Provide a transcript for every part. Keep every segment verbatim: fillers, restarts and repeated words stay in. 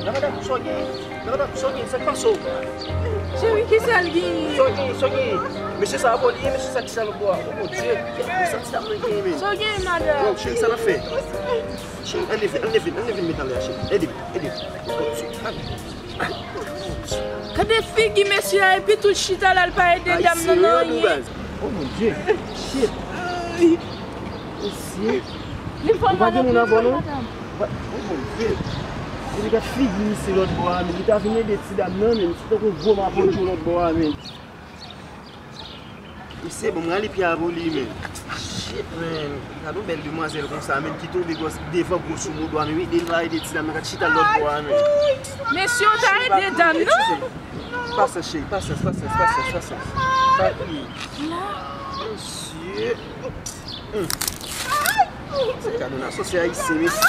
Nan madanm, sa w gen? Nan madanm, sa w gen? Sa k pase w? Cheri, kisa l genyen? Sa w gen? Sa w gen? Mesye sa a vòlè, mesye sa ki sa lòt bò a. Oh mon Dieu, kisa ti dam nan genyen, men? Sa w genyen, madanm? Bon, cheri, sa n ap fè? Cheri, ann leve, ann leve, ann leve, met anlè a, cheri. Ede m, ede m. Oh mon Dieu, ale. Gade figi mesye a, epi tou l chita la, l pa ede dam nan nan anyen. Oh mon Dieu. Shit. Mesye. Li fè mal anpil, wi, madanm. Ou pa gen moun avè w, non? Oh mon Dieu. Epi gad figi misye lòt bò a, men li ta vin ede ti dam nan, men se tankou gwo mapodyo lòt bò a, men. Mesye, bon, m rale pye a pou li, men. Shit, men. Gad yon bèl demwazèl konsa, men, ki tonbe gòs devan gwoso modo a, men, wi, li pa ede ti dam nan, gad chita lòt bò a, men. Mesye, w ta ede dam nan? Pasyans, cheri, pasyans, pasyans, pasyans, pasyans. Pa kriye. Mesye. Hmm. Gad yon asosye ayisyen, mesye.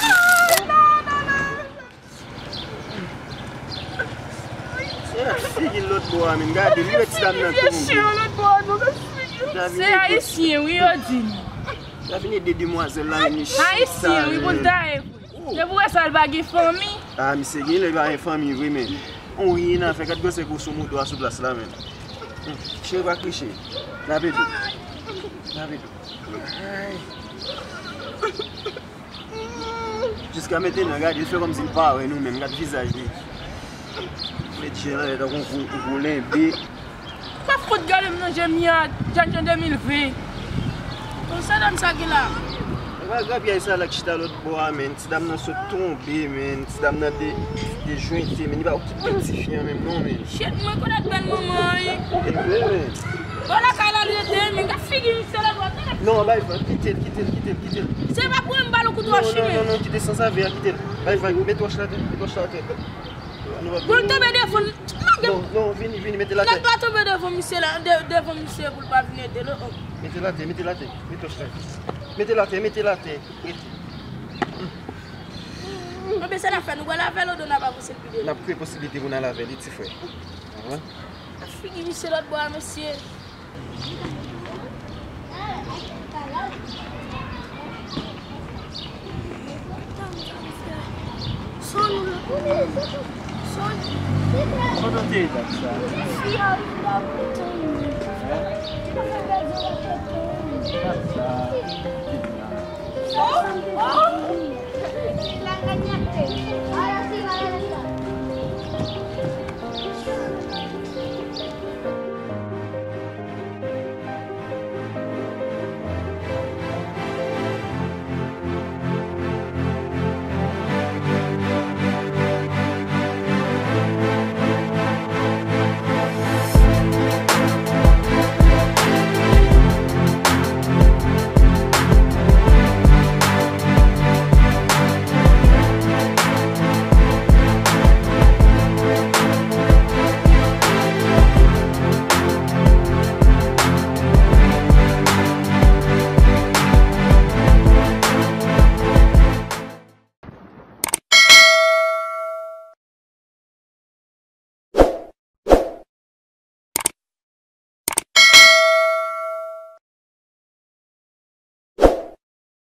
Se figi l lòt bò a, men gade, li wè ti dam nan tonbe. Se ayisyen, wi, yo di. L ap vin ede demwazèl la, men li chita. Ayisyen, wi, pou l ta ye vre. Se pou wè sa l pa gen fanmi. Ah, misye gen lè pa gen fanmi vre, men. On rien nan fè, gad gwosè gwoso modo a sou plas la, men. Hmm, cheri pa kriye. N ap ede w. N ap ede w. Ay. Jiska mentenan, gade, li fè kòmsi li pa wè nou menm. Gad vizaj li. Met je l anlè tankou gwo, gwo, gwo lenbe. Pa fout gade m nan je m, Mia, Djanjan de mil ven. Bon, sa dam sa ki la? E pa grapyay sa la k chita lòt bò a, men. Ti dam nan sot tonbe, men. Ti dam nan de, dejwente, men. Li pa okipe ti fi an menm, non, men. Shit, mwen konèt bèl manman an, wi. E vre, men. Bon, lakay la, li rete, men. Gad figi misye la, bò. Non, bay, kite l, kite l, kite l, kite l. Se pa pou mwen, m ba l yon kout wòch, non, men. Non, non, kite sansave a, kite l. Bay vag, met wòch la atè, met wòch la atè. Pou l tonbe devan l. Non, non, vini, vini, mete l atè. Nèg la tonbe devan misye la, de-, devan misye pou l pa vin ede l, oh. Mete l atè, mete l atè, met wòch la. Mete l atè, mete l atè, rete. Anben, se n ap fè, nou pral lave l, oubyen n ap avanse l pi devan? N ap kreye posiblite pou n al lave li, ti frè. Anhan. Figi misye lòt bò a, mesye. Kote w te ye dat sa? Fi a rive la pou tann li. Hein? Dat sa.